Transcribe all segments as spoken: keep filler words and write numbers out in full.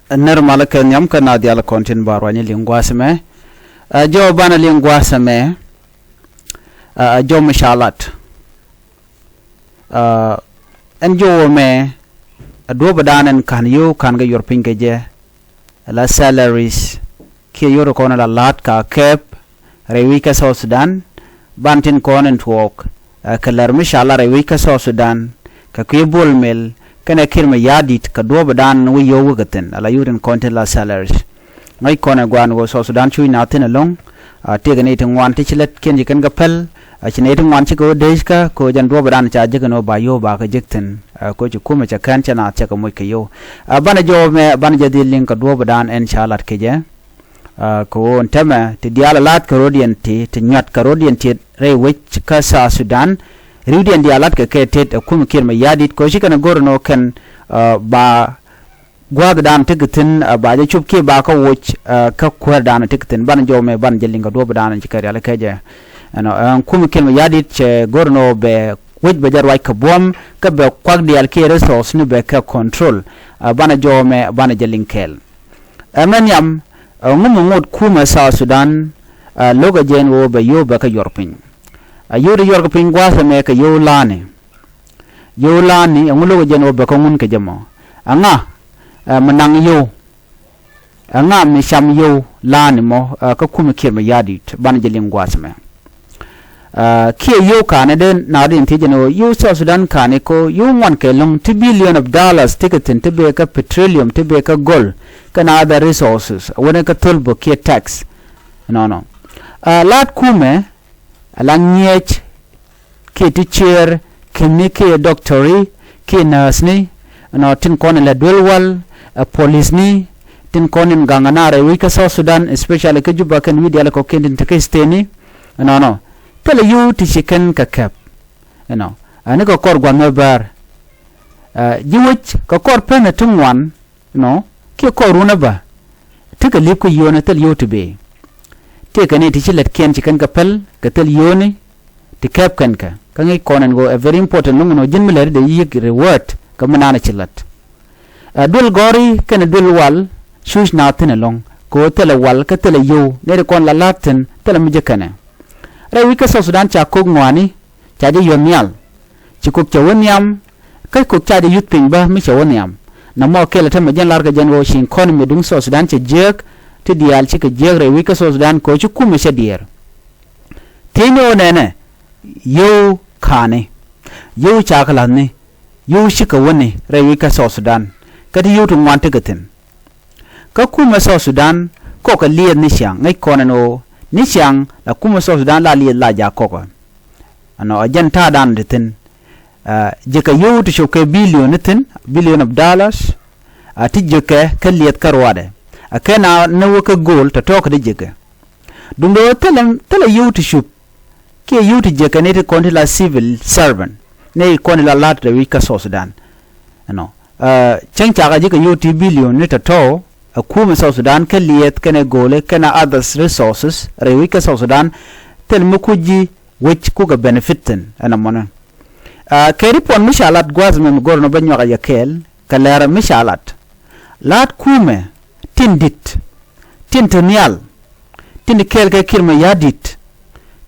Nɛr malä kɛ nhiam kä naath diaal kɔn tin ba ruany liŋ gua̱a̱th ɛmɛ. Ɛ, jɔw banɛ liŋ gua̱a̱th ɛmɛ. Ɛ, jɔw mi ca lat. Ɛ, ɛn jɔw ɛmɛ, ɛ duɔ̱ɔ̱p ɛ da̱a̱n ɛn ka̱n yio̱w ka̱n kɛ yuɔr piny kɛ jɛ. La salaries kiɛ yio̱w ti kɔn la la̱t ka kɛp rɛy wi̱c kä South Sudan. Ban tin kɔn in tuɔɔk, ɛ, kɛ lär mi ca lat rɛy wi̱c kä South Sudan, kɛ kui̱ Bol Mel kɛnɛ Kiir Mayardit, kɛ duɔ̱ɔ̱p ɛ da̱a̱n wi̱i̱ yio̱w wä kɛ thi̱n, ala yio̱w tin kɔn tin la salaries. Ŋäc kɔn ɛ gua̱a̱n ɣöö South Sudan cuc naath thi̱n ɛlɔ̱ŋ. Ɛ, tëëkɛ nɛy ti ŋuan ti ci lät kiɛn ci kɛn kɛ päl. Ɛ, ci nɛy ti ŋuan cikɛ wä dec kä kɛ ɣöö jɛn duɔ̱ɔ̱p ɛ da̱a̱n ca jek ɛn ɣöö ba yio̱w ba kɛ jek thi̱n. Ɛ, kɛ ɣöö ci kumɛ cɛ kɛn cɛ naath cɛ kɛ moc kɛ yio̱w. Ɛ, banɛ jɔw ɛmɛ, banɛ jɛ dhil liŋ kɛ duɔ̱ɔ̱p ɛ da̱a̱n ɛn ca lat kɛ jɛ. Ɛ, kɛ ɣöö ɛn täämɛ ti diaal ɛ la̱a̱t kɛ rɔ̱diɛn ti, ti nyuat kɛ rɔ̱diɛn ti rɛy wec kä South Sudan. Ri̱wdiɛn diaal la̱t kɛ kɛ tet ɛ kumɛ Kiir Mayardit, kɛ ɣöö ci kɛn ɛ go̱r ɛn ɣöö kɛn, ɛ, ba gua̱a̱th da̱a̱n tekɛ thi̱n, ɛ, ba jɛ cop kiɛ ba kä woc, ɛ, kä kuäär da̱a̱n tekɛ thi̱n. Banɛ jɔw ɛmɛ, banɛ jɛ liŋ kɛ duɔ̱ɔ̱p da̱a̱n ci kɛ rial kɛ jɛ. Ɛnɔ, ɛ, kumɛ Kiir Mayardit cɛ go̱r ɛn ɣöö bɛ wec bɛ jɛ ruac kɛ buɔ̱m, kä bɛ kuak diaal kiɛ resource ni bɛ kɛ control. Ɛ, banɛ jɔw ɛmɛ, banɛ jɛ liŋ kɛɛl. Ɛ mɛ nhiam, ɛ, ŋu mi ŋot kumɛ South Sudan, ɛ, lo̱kɛ jɛ ɛn ɣöö bɛ yio̱w bɛ kɛ yuɔr piny. Ɛ, yio̱w ti yuɔr kɛ piny gua̱a̱th ɛmɛ kɛ yio̱w la̱a̱ni. Yio̱w la̱a̱ni, ɛŋu lo̱kɛ jɛ ɛn ɣöö bɛ kɛ ŋun kɛ jɛ mɔ? Ɛŋa, ɛ, mi naŋ yio̱w? Ɛŋa mi cam yio̱w la̱a̱ni mɔ, ɛ, kä kumɛ Kiir Mayardit? Banɛ jɛ liŋ gua̱a̱th ɛmɛ. Ɛ, kiɛ yio̱w ka̱ni dee naath in thiec ɛn ɣöö yio̱w South Sudan ka̱ni kɛ ɣöö yio̱w ŋuan kɛ ɛlɔ̱ŋ ti billion of dollars tekɛ thi̱n ti bee kä petroleum, ti bee kä gold, kɛnɛ other resources, ɛ wänɛ kä thöl bä kiɛ tax. Nɔnɔ. Ɛ, la̱a̱t kumɛ, ɛ la ŋi̱eec kiɛ ti ciëër, ki̱ni kiɛ doctori kiɛ nurse ni, ɛnɔ, tin kɔn in la duel wal, ɛ, police ni, tin kɔn in gaŋ ɛn a rɛy wec kä South Sudan, especially kä Juba kɛn wi̱i̱ diaal kɔ̱kiɛn tin te kä state ni. Ɛnɔnɔ. Thilɛ yio̱w ti ci kɛn kɛ kɛp. Ɛnɔ. Ɛn kɛ kɔr gua̱th mɛ bäär. Ɛ, ji̱ wec kɛ kɔr pɛn ɛ ti ŋuan, nɔ, kiɛ kɔr runä bä. Tekɛ li̱p kä yio̱o̱ni, thil yio̱w ti bëë. Tëëkɛ nɛy ti ci lätkiɛn ci kɛn kɛ päl kɛ thil yio̱o̱ni ti kɛp kɛn kɛ. Kä ŋäc kɔn ɛn ɣöö ɛ very important, lo̱ŋ ɛn ɣöö ji̱n mi lätdi dee yiëk reward kɛ mi naan ci lät. Ɛ, duel gɔ̱ri kɛnɛ duel wal cuc naath thi̱n ɛlɔ̱ŋ, kɛ ɣöö thilɛ wal kä thilɛ yio̱w, nɛy ti kɔn la la̱a̱t thi̱n thilɛ mi ji̱ kɛnɛ. Rɛy wec kä South Sudan ca ko̱k ŋɔaani, ca jɛ yuɔ̱th nhial. Ci ko̱k cɛ wä nhiam, kä ko̱k ca jɛ yuth piny bä mi cɛ wä nhiam. Nɔmɔ kɛl ɛ täämɛ jɛn la̱rkɛ jɛn ɣöö ci economy duŋ South Sudan cɛ jiääk, ti diaal cikɛ jiääk rɛy wec kä South Sudan kɛ ɣöö ci kumɛ cɛ diɛɛr. Thiecni ɣöö nɛnɛ, yio̱w ka̱ni, yio̱w cakɛ la̱thni, yio̱w cikɛ wäni rɛy wec kä South Sudan, kä ti yio̱w ti ŋuan tekɛ thi̱n. Kä kumɛ South Sudan kɔkɛ liɛth ni ciaŋ, ŋäc kɔn ɛn ɣöö ni ciaŋ la kumɛ South Sudan la liɛth la jak kɔkɛ. Ɛnɔ, ɛ jɛn ta̱a̱dan ti thi̱n. Ɛ, ji̱kɛ yio̱w ti cop kɛ billion ni thi̱n, billion of dollars. Ɛ, ti ji̱kɛ kä liɛth kä ruaadɛ. Ɛ, kɛn a ni wä kä go̱o̱l tɔ̱tɔ̱ kɛ ti ji̱kɛ. Duundɛ ɣöö thilɛ, thilɛ yio̱w ti cop kiɛ yio̱w ti jiäkɛ nɛy ti kɔn ti la civil servant, nɛy ti kɔn ti la la̱t rɛy wec kä South Sudan. Ɛnɔ, ɛ, cäŋ cakɛ ji̱ kɛ yio̱w ti billion ni tɔ̱tɔ̱ ɛ kumɛ South Sudan kä liɛth kɛnɛ go̱o̱li kɛnɛ others resources rɛy wec kä South Sudan, thil mi ku ji̱ wec kukɛ benefit thi̱n ɛn ɛmɔni. Ɛ, kɛ report mi ca lat gua̱a̱th ɛmɛ mi go̱r ɛn ɣöö bä nyuak ɛ yɛ kɛɛl, kɛ lɛr mi ca lat. La̱a̱t kumɛ tin di̱t, tin te nhial, tin kɛɛl kɛ Kiir Mayardit,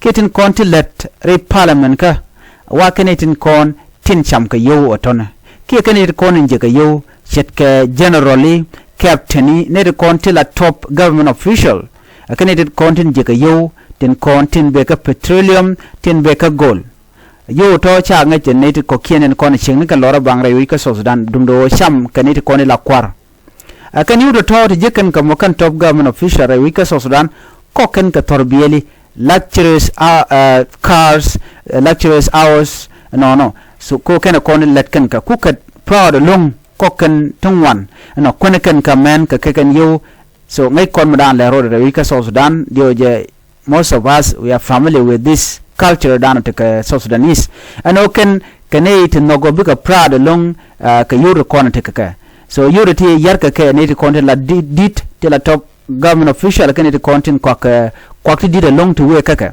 kiɛ tin kɔn ti lät rɛy parliament kä, wa kɛn i̱ tin kɔn tin cam kɛ yio̱w ɛ tɔ̱nɛ, kiɛ kɛn i̱ tin kɔn in jiäkɛ yio̱w, ce̱tkɛ generali, captaini, nɛy ti kɔn ti la top government official, ɛ kɛn i̱ tin kɔn tin jiäkɛ yio̱w, tin kɔn tin bëë kä petroleum, tin bëë kä gold. Yio̱w tɔ̱ ca ŋäc ɛ nɛy ti kɔ̱kiɛn in kɔn cieŋni kɛn lɔrä baŋ rɛy wec kä South Sudan, duundɛ ɣöö cam kɛ nɛy ti kɔn in la kua̱r. Ɛ kɛn yio̱w tɔ̱tɔ̱ ti jiäk kɛn kɛ mɔ kɛn top government official rɛy wec kä South Sudan, kɔk kɛn kɛ thɔr biɛli, luxurious, uh, uh, cars, uh, luxurious house, nɔnɔ. So, ko kɛn kɔn in lät kɛn kɛ, ku kɛ proud ɛlɔ̱ŋ, kɔk kɛn ti ŋuan, ɛnɔ, kuɛn kɛn kɛ mɛn kɛ kɛ kɛn yio̱w. So, ŋäc kɔn mi daan lɛ ro̱d rɛy wec kä South Sudan, diɛw jɛ, most of us, we are familiar with this culture dan tekɛ South Sudanese. Ɛn ɣöö kɛn, kɛn nɛy ti nhɔk ɣöö bikɛ proud ɛlɔ̱ŋ, uh, kɛ yio̱w ti kɔn tekɛ kɛ. So yio̱w ti ti yar kɛ kɛ nɛy ti kɔn ti la di-, di̱t, ti la top government official, kɛn nɛy ti kɔn tin kuak, uh, kuak ti di̱t ɛlɔ̱ŋ ti wëë kä kɛ.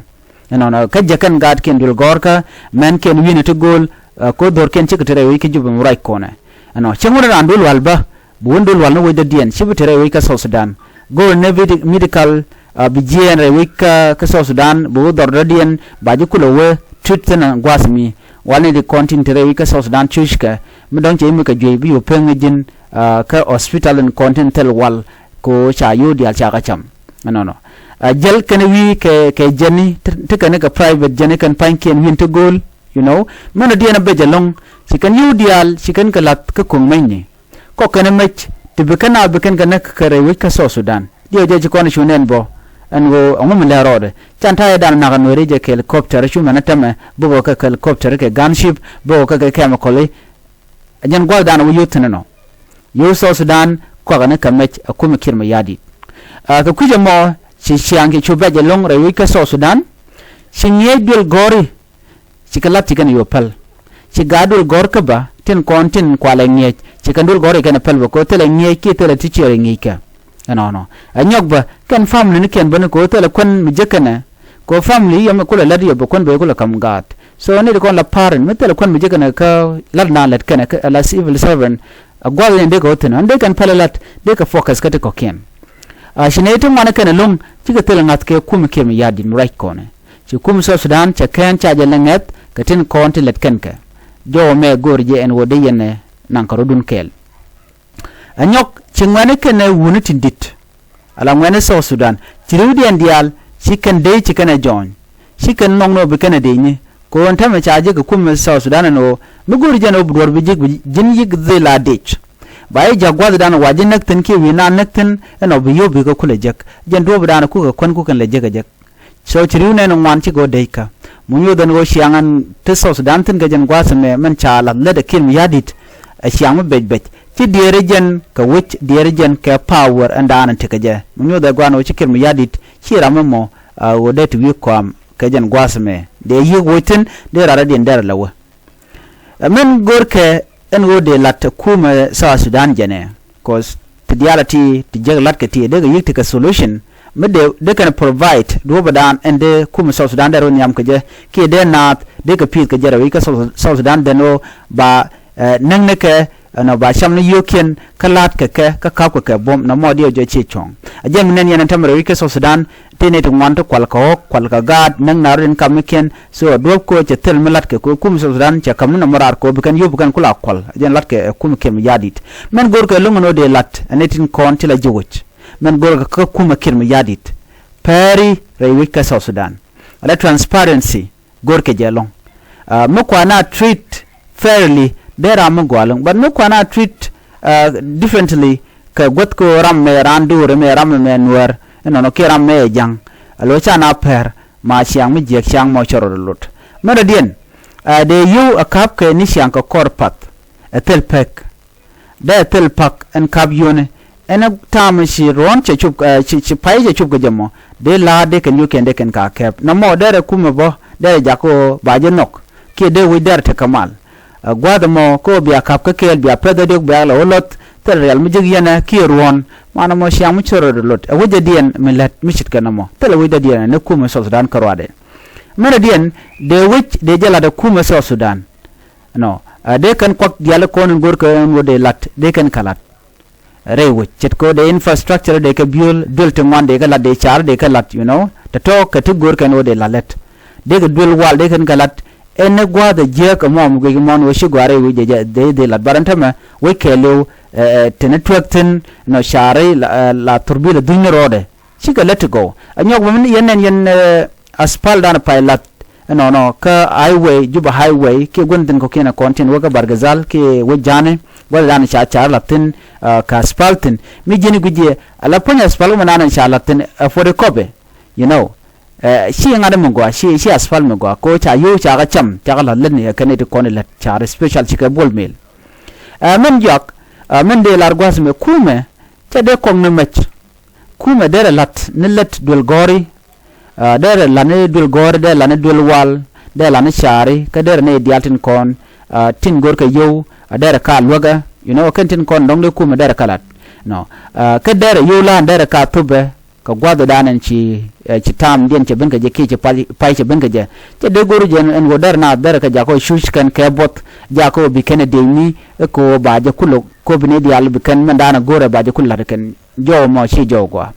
Ɛnɔnɔ, kä jɛ kɛn gaatkiɛn duël gɔ̱rkä, mɛnkiɛn wi̱i̱ni ti go̱o̱l, uh, ko̱ dho̱rkiɛn cikɛ ti rɛy wec kä Jubɛ mi ruac kɔnɛ. Ɛnɔ, cieŋ wä raan duël wal bä, Bi wä ni duël wal ni wec dɔ̱diɛn, ci bi te rɛy wec kä South Sudan. Go̱o̱r ni medi-, medical, ah, bi jiɛɛn rɛy wec kä, kä South Sudan, bi wä dhɔr dɔ̱diɛn, ba ji̱ kulɛ wä treat thi̱n gua̱a̱th mi. Wal ni ti kɔn tin te rɛy wec kä South Sudan cuckɛ, mi dɔ̱ŋ cɛ imɛ kɛ juey bi yo̱ peŋ ji̱n, ah, kä hospital in kɔn tin thil wal, ko ca yo̱o̱ diaal ca kä cam. Ɛnɔnɔ. Ah, jäl kɛn wi̱i̱ kɛ, kɛ jɛni, ti, ti kɛn kɛ private jɛni kɛn pa̱nykiɛn wi̱i̱n ti go̱o̱l, you know. Mɛn dɔ̱diɛn a bec ɛlɔ̱ŋ, ci kɛn yo̱o̱ diaal, ci kɛn kɛ la̱th kä ko̱ŋ mecni. Kɔk kɛn mec ti bi kɛn a bi kɛn kɛ näk kɛ rɛy wec kä South Sudan. Diɛw jɛ ci kɔn cu nɛn bɔ. Ɛn ɣöö ɛŋu mi lɛ rɔɔdɛ. Can ta̱yɛ dan nak nueeri jɛ kɛ helicopter cu mɛn a tämɛ bä kɔ kɛ helicopter kɛ gunship bä kɔ kɛ kɛ chemical. Ɛ jɛn gua̱th dan wä yo̱th thi̱n ɛnɔ. Yo̱th South Sudan kuakɛ ni kɛ mec ɛ kumɛ Kiir Mayardit. Ah, kɛ kui̱c ɛmɔ ci ciaŋ ci cu bɛc ɛlɔ̱ŋ rɛy wec kä South Sudan. Ci ŋi̱eec duël gɔ̱ri. Ci kɛ la̱t ci kɛn yo̱o̱ päl. Ci gaat duël gɔ̱r kä bä tin kɔn tin kualɛ ŋi̱eec ci kɛn duël gɔ̱r ci kɛn päl bä kɛ ɣöö thilɛ ŋi̱eec kiɛ thilɛ ti ciɛɛr ŋi̱eec kɛ. Ɛnɔnɔ. Ɛ nyɔk bä kɛn family ni kɛn bä ni kɛ ɣöö thilɛ kuän mi jek kɛnɛ. Kɛ ɣöö family yɛ mi kulɛ la̱t yɛ bä kuän bä kulɛ ka̱m gaat. So ni di kɔn la parent mi thilɛ kuän mi jek kɛnɛ kä la̱t na lät kɛnɛ kä la civil servant. Ɛ gua̱th ni dee kɛ ɣöö thi̱n ɣän dee kɛn päl la̱t dee kɛ focus kä ti kɔ̱kiɛn. Ah, ci nɛy ti ŋuan kɛn ɛlɔ̱ŋ cikɛ thil ŋa̱th kɛ kumɛ Kiir Mayardit mi ruac kɔnɛ. Ci kumɛ South Sudan cɛ kɛn ca jɛ lɛ ŋɛth kɛ tin kɔn ti lät kɛn kɛ. Jɔwä mɛ go̱o̱r jɛ ɛn ɣöö dee yɛn ɛ naŋ kɛ rɔ̱dun kɛɛl. Ɛ nyɔk ci ŋuɛ̈ni kɛn ɛ wuni tin di̱t. Ala ŋuɛ̈ni South Sudan ci ri̱wdiɛn diaal ci kɛn dee ci kɛn ɛ jɔɔny. Ci kɛn nhɔk ni ɣöö bi kɛn ɛ dee nyi. Kɛ ɣöö ɛn täämɛ ca jek kɛ kumɛ South Sudan ɛn ɣöö mi go̱o̱ri jɛn ɣöö bi duɔ̱ɔ̱r bi jek bi ji̱n yik dhil a dec. Ba i̱ ja̱k gua̱thdan wa ji̱ näk thi̱n kiɛ wi̱i̱ naan näk thi̱n ɛn ɣöö bi yio̱w bi kɛ kulɛ jek. Jɛn duɔ̱ɔ̱pdan kukɛ kuän kukɛn lɛ jek ɛ jek. So ci ri̱w nɛn ŋuan cikɛ ɣöö dec kä. Mu nyoth ɛn ɣöö ciaŋ ɛn ti South Sudan thi̱n kɛ jɛn gua̱a̱th ɛmɛ mɛn ca lath lät ɛ Kiir Mayardit. Ɛ ciaŋ mi bec bec. Ci diëër jɛn kɛ wec diëër jɛn kɛ power ɛn daanɛ tekɛ jɛ. Mu nyoth ɛ gua̱a̱n ɣöö ci Kiir Mayardit ci ram ɛmɔ, ah, ɣöö dee ti wi̱i̱ kɔam kɛ jɛn gua̱a̱th ɛmɛ. Dee yiëk woc thi̱n dee rat rɔ̱diɛn dɛr lɛ wä. Ɛ mɛn görkɛ ɛn ɣöö dee la̱t ɛ kumɛ South Sudan jɛnɛ. Cause ti diaal a ti, ti jek la̱tkɛ ti, dee kɛ yi̱k ti kɛ solution. Mi dee, dee kɛn provide duɔ̱ɔ̱pädan ɛn dee kumɛ South Sudan dee rɔ nhiam kɛ jɛ. Kiɛ dee naath, dee kɛ pi̱i̱th kɛ jɛ rɛw i̱ kä South, South Sudan dee ni ɣöö ba, eh, näk ni kɛ, ɛnɔ ba cam ni yio̱o̱kiɛn kä la̱a̱t kɛ kɛ kä ka̱pkɛ kɛ buɔ̱m nɔmɔ diɛw jɛ ciɛ cuɔ̱ŋ. A jɛ mi nɛn yɛn ɛn täämɛ rɛw i̱ kä South Sudan, tëë nɛy ti ŋuan ti kual kɛ ɣɔ̱k, kual kɛ gaat, näk na rɔ̱diɛn kamikiɛn. So a duɔ̱ɔ̱p kɛ ɣöö cɛ thil mi la̱tkɛ kɛ ɣöö kumɛ South Sudan cɛ ka̱m ni nɔmɔ raar kɛ ɣöö bi kɛn yio̱w bi kɛn ku la kual. A jɛn la̱tkɛ ɛ kumɛ Kiir Mayardit. Mɛn görkɛ lo̱ŋ ɛn ɣöö dee la̱t ɛ nɛy tin kɔn ti la ji̱ wec. Mɛn görkɛ kä kumɛ Kiir Mayardit. Pɛri rɛy wec kä South Sudan. Ala transparency. Görkɛ jɛ ɛlɔ̱ŋ. Ah, mi kuan a treat fairly dee ram mi gɔaa ɛlɔ̱ŋ, but mi kuan a treat, ah, differently kɛ guäth kɛ ɣöö ram mɛ raan do̱r mɛ ram mɛ nuäär inɔnɔ kiɛ ram mɛ ja̱ŋ. A lo̱c can a pɛr ma ciaŋ mi jiäk ciaŋ mɔ cɛ rɔɔdɛ lot. Mɛn dɔ̱diɛn, ah, dee yio̱w a ka̱pkɛ ni ciaŋ kɛ kɔr path. Ɛ thil pek. Dee thil pak ɛn kap yio̱o̱ni. Ɛn ɛ ta̱a̱m ci ruɔ̱n cɛ cop, eh, ci, ci pay cɛ cop kɛ jɛ mɔ. Dee la̱a̱t dee kɛn yio̱o̱kiɛn dee kɛn ka kɛp. Nɔmɔ derɛ kumɛ bä, derɛ jak ɣöö ba jɛ nhɔk. Kiɛ dee wec derɛ tekɛ mal. Ɛ gua̱a̱th ɛmɔ kä ɣöö bia kap kä kɛɛl, bia pɛth ɛ diɔ̱k, bia lɛ wä luɔth. Thilɛ rial mi ji̱k yɛn ɛ kiɛ ruɔ̱n. Man nɔmɔ ciaŋ mi ci rɔɔdɛ lot. Ɛ wec dɔ̱diɛn mi lät mi ce̱tkɛ nɔmɔ. Thilɛ wec dɔ̱diɛn ɛ ni kumɛ South Sudan kärɔadɛ. Mɛn dɔ̱diɛn, dee wec dee jɛ la̱t ɛ kumɛ South Sudan. Nɔ, ah, dee kɛn kuak diaal kɔn in görkɛ ɛn ɣöö dee la̱t, dee kɛn kɛ la̱t. Rɛy wec, ce̱tkɛ ɣöö dee infrastructure dee kɛ build, duël ti ŋuan dee kɛ la̱t, dee ca̱r dee kɛ la̱t, you know. Tɔ̱tɔ̱ kɛ ti görkɛ ɛn ɣöö dee la̱t lät. Dee kɛ duël wal dee kɛn kɛ la̱t. Ɛn ni gua̱a̱th ɛ jiääk ɛmɔ mi guic ɛmɔ ɛn ɣöö ci gɔaa rɛy wec jɛ, jɛ, dee, dee la̱t. But ɛn täämɛ, wec kɛɛliw, eh, eh, teni tuäk thi̱n, nɔ ca̱ri la, eh, la thurbil ɛ dhuny ni rɔɔdɛ. Cikɛ lät ti gɔw. Ɛ nyɔk bä min yɛn nɛn yɛn, eh, aspal dan pay lath. Ɛnɔnɔ kä highway, Juba highway, kiɛ gua̱n thi̱n kɔ̱kiɛn ɛ kɔn tin wä kä Bargazal, kiɛ wä Jani, gua̱n dan ca, ca lath thi̱n, ah, kä aspal thi̱n. Mi ji̱n guic yɛ, ala puɔ̱ny aspal wä mi nan ca lath thi̱n, ɛ forty copy, you know. Eh, ci ŋa̱t mi gɔaa, ci, ci aspal mi gɔaa, ko ca yio̱w ca kä cam, ca kä lath lät ni, ɛ kɛn it kɔn ilät, ca ri special cikɛ bol mel. Ɛ mɛn jɔak, ɛ mɛn dee lar gua̱th mɛ kumɛ, cɛ dee kɔk ni mɛc. Kumɛ derɛ la̱t ni lät duël gɔ̱ri, ah, derɛ la̱t ni duël gɔ̱ri, derɛ la̱t ni duël wal, derɛ la̱t ni ca̱ri, kä derɛ ni diaal tin kɔn, ah, tin görkɛ yio̱w, ah, derɛ ka luäkä, you know, kɛn tin kɔn dɔ̱ŋ dee kumɛ derɛ ka la̱t. Nɔ, ah, kä derɛ yio̱w la̱a̱n derɛ ka thupɛ, kɛ gua̱thdan ɛn ci, ɛ, ci ta̱a̱mdiɛn cɛ ben kɛ jɛ kiɛ ci pay, pay cɛ ben kɛ jɛ. Cɛ dee go̱r jɛ ɛn ɣöö dɛr naath derɛ kɛ jakä cuc kɛn kɛ buɔth jakä ɣöö bi kɛn ɛ dec ni ɛ kɛ ɣöö ba jɛ kulɛ ko̱p ni diaal bi kɛn mɛn da̱a̱n ɛ go̱rɛ ba jɛ kulɛ la̱t kɛn jɔw mɔ ci jɔw gɔaa.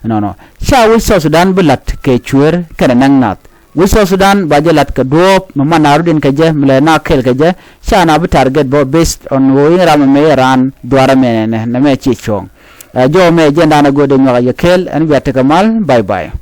Nɔnɔ ca wi̱c South Sudan bi la̱t kɛ cueer kɛnɛ nɛŋ nath. Wi̱c South Sudan ba jɛ la̱t kɛ duɔ̱ɔ̱p mi man na rut in kɛ jɛ mi lɛ na kɛl kɛ jɛ. Ca na bi target bä based on ɣöö in ram mi mëë raan dhuarɛ mɛ nɛ nɛ mɛ ci cuɔ̱ɔ̱ŋ. Ɛ jɔw mɛ jɛn da̱a̱n ɛ go̱o̱dɛ nyuak ɛ yɛ kɛl ɛn bia tekɛ mal. Bye bye.